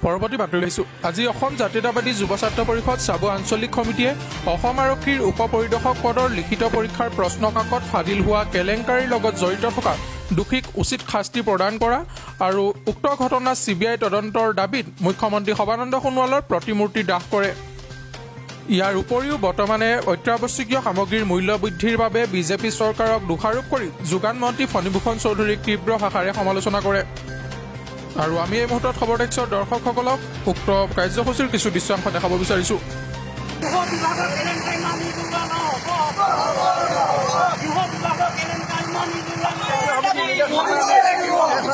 পৰৱৰ্তী বাতৰি আহিছোঁ। আজি অসম জাতীয়তাবাদী যুৱ ছাত্ৰ পৰিষদ চাবুৱা আঞ্চলিক সমিতিয়ে অসম আৰক্ষীৰ উপ পৰিদৰ্শক পদৰ লিখিত পৰীক্ষাৰ প্ৰশ্ন কাকত ফাদিল হোৱা কেলেংকাৰীৰ লগত জড়িত থকা দোষীক উচিত শাস্তি প্ৰদান কৰা আৰু উক্ত ঘটনা চিবিআই তদন্তৰ দাবীত মুখ্যমন্ত্ৰী সৰ্বানন্দ সোণোৱালৰ প্ৰতিমূৰ্তি দাহ কৰে। ইয়াৰ উপৰিও বৰ্তমানে অত্যাৱশ্যকীয় সামগ্ৰীৰ মূল্য বৃদ্ধিৰ বাবে বিজেপি চৰকাৰক দোষাৰোপ কৰি যোগান মন্ত্ৰী ফণীভূষণ চৌধুৰীক তীব্ৰ ভাষাৰে সমালোচনা কৰে। আৰু আমি এই মুহূৰ্তত খবৰ ডেস্কৰ দৰ্শকসকলক উক্ত কাৰ্যসূচীৰ কিছু দৃশ্যাংশ দেখাব বিচাৰিছোঁ। গৃহ বিভাগৰ কেলেংকাৰী মানি লোৱা নহ'ব। গৃহ বিভাগৰ কেলেংকাৰী মানি লোৱা নহ'ব।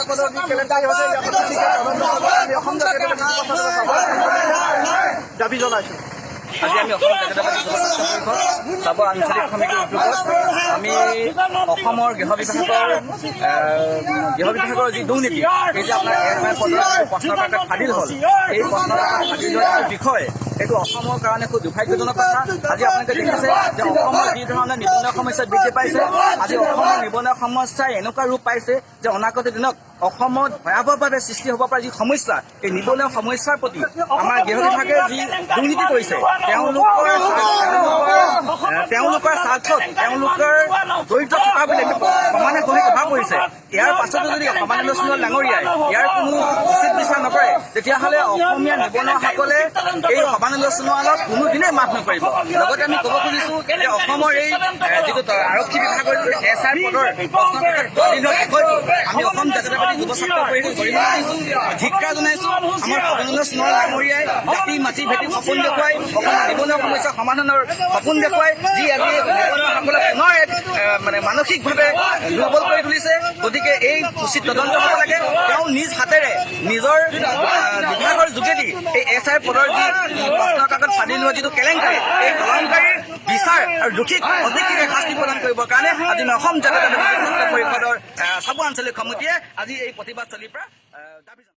পদৰ যি কেলেংকাৰী হৈছে, ইয়াৰ প্ৰতি শীঘ্ৰে তদন্ত কৰিবলৈ আমি অসম জাতীয়তাবাদী যুৱ ছাত্ৰ পৰিষদৰ দাবী জনাইছোঁ। আজি আমি অসম জাতীয়তাবাদী যুৱ ছাত্ৰ পৰিষদ চাবুৱা আঞ্চলিক সমিতিৰ উদ্যোগত আমি অসমৰ গৃহ বিভাগৰ যি দুৰ্নীতি, এই যে আপোনাৰ এছ I পদৰ যিটো প্ৰশ্ন কাকত ফাদিল হ'ল, এই প্ৰশ্ন কাকত ফাদিল হোৱা যিটো বিষয়, সেইটো অসমৰ কাৰণে খুব দুৰ্ভাগ্যজনক কথা। আজি আপোনালোকে দেখিছে যে অসমৰ যি ধৰণে নিবনুৱা সমস্যা বৃদ্ধি পাইছে, আজি অসমৰ নিবনুৱা সমস্যাই এনেকুৱা ৰূপ পাইছে যে অনাগত দিনত অসমত ভয়াৱহভাৱে সৃষ্টি হ'ব পৰা যি সমস্যা, এই নিবনুৱা সমস্যাৰ প্ৰতি আমাৰ গৃহ বিভাগে যি দুৰ্নীতি কৰিছে, তেওঁলোকৰ স্বাৰ্থত তেওঁলোকৰ জড়িত থকা বুলি প্ৰমাণে সহিত ধৰা পৰিছে। ইয়াৰ পাছতো যদি সৰ্বানন্দ সোণোৱাল ডাঙৰীয়াই ইয়াৰ কোনো উচিত বিচাৰ নকৰে, তেতিয়াহ'লে অসমীয়া নিবনুৱাসকলে এই সৰ্বানন্দ সোণোৱালক কোনোদিনেই মাফ নকৰিব। লগতে আমি ক'ব খুজিছো যে অসমৰ এই যিটো আৰক্ষী বিভাগৰ যিটো এছ I পদৰ প্ৰশ্ন কাকত ফাদিল হোৱা বিষয়টো আমি অসম জাতীয়তাবাদী যুৱ ছাত্ৰ পৰিষদ গৰিহণা দিছো, ধিক্কাৰ জনাইছো। আমাৰ সৰ্বানন্দ সোণোৱাল ডাঙৰীয়াই জাতি মাটি ভেটি সপোন দেখুৱাই, অসমৰ নিবনুৱা সমস্যা সমাধানৰ সপোন দেখুৱাই যি আজি নিবনুৱাসকলক পুনৰ এক মানে মানসিকভাৱে দুৰ্বল কৰি তুলিছে। গতিকে এই উচিত তদন্ত হ'ব লাগে। তেওঁ নিজ হাতেৰে নিজৰ বিভাগৰ যোগেদি এই এছ I পদৰ যি প্ৰশ্ন কাকত ফাদিল হোৱা যিটো কেলেংকাৰী, এই কেলেংকাৰীৰ বিচাৰ আৰু দোষীক অতি শীঘ্ৰে শাস্তি প্ৰদান কৰিবৰ কাৰণে আজি আমি অসম জাতীয়তাবাদী যুৱ ছাত্ৰ পৰিষদৰ চাবুৱা আঞ্চলিক সমিতিয়ে আজি এই প্ৰতিবাদস্থলীৰ পৰা দাবী জনাইছো।